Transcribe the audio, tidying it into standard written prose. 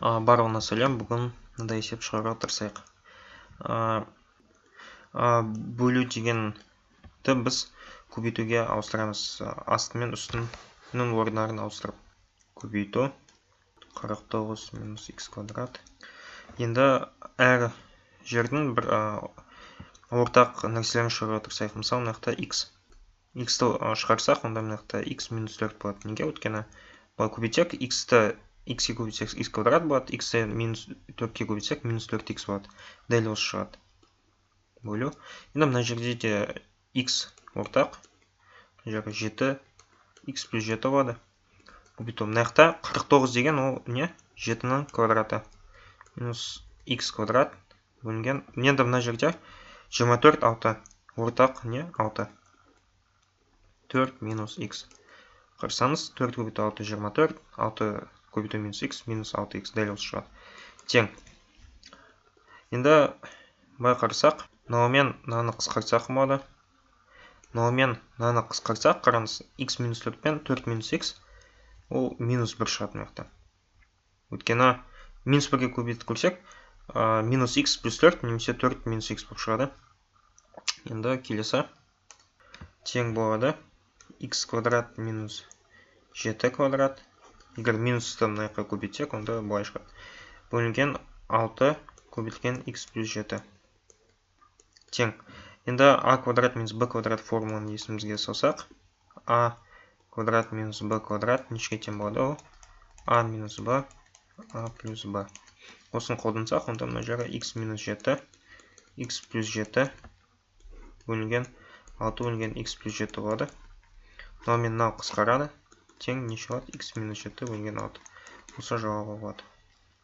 Барлығына сәлем. Бүгін мындай есеп шығаруға тырысайық. Бөлу дегенді біз көбейтуге ауыстырамыз, асты мен үстінің орындарын ауыстырып. Көбейту 49 минус х квадрат. Енді әр жердің бір ортақ нәрселерін шығаруға тырысайық. Мысалы, мына жақта х. Х-ті шығарсақ, онда мына жақта х минус 4 болады. Неге? Өйткені былай көбейтсек, х-ті х-ге көбейтсек х квадрат болады, х-ті минус 4-ке көбейтсек минус 4х болады. Дәл осы шығады. Бөлу. Енді мына жерде де х ортақ. Мына жерге 7 х плюс 7 болады. Көбейту. Мына жақта 49 деген ол не? 7-нің квадраты. Минус х квадрат бөлінген. Енді мына жерде 24 6. Ортақ не? 6. 4 минус х. Қарасаңыз, 4 көбейту 6 24, 6 көбейту минус х минус 6х дәл осы шығады. Тең. Енді былай қарасақ, мынаумен мынаны қысқартсақ болады. Мынаумен мынаны қысқартсақ, қараңыз, х минус 4 пен 4 минус х ол минус 1 шығады мына жақта. Өйткені минус 1-ге көбейтіп көрсек, минус х плюс 4 немесе 4 минус х болып шығады. Енді келесі тең болады х квадрат минус 7 квадрат. Егер минусты мына жаққа көбейтсек, онда былай шығады. Бөлінген 6 көбейтілген х плюс 7. Тең. Енді а квадрат минус б квадрат формуланы есімізге салсақ, а квадрат минус б квадрат нешеге тең болады ол? А минус б, а плюс б. Осыны қолдансақ, онда мына жері х минус 7, х плюс 7 бөлінген 6 бөлінген х плюс 7 болады. Мынау мен мынау қысқарады. Тең неше болады? Х минус 7 бөлінген 6. Осы жауабы болады.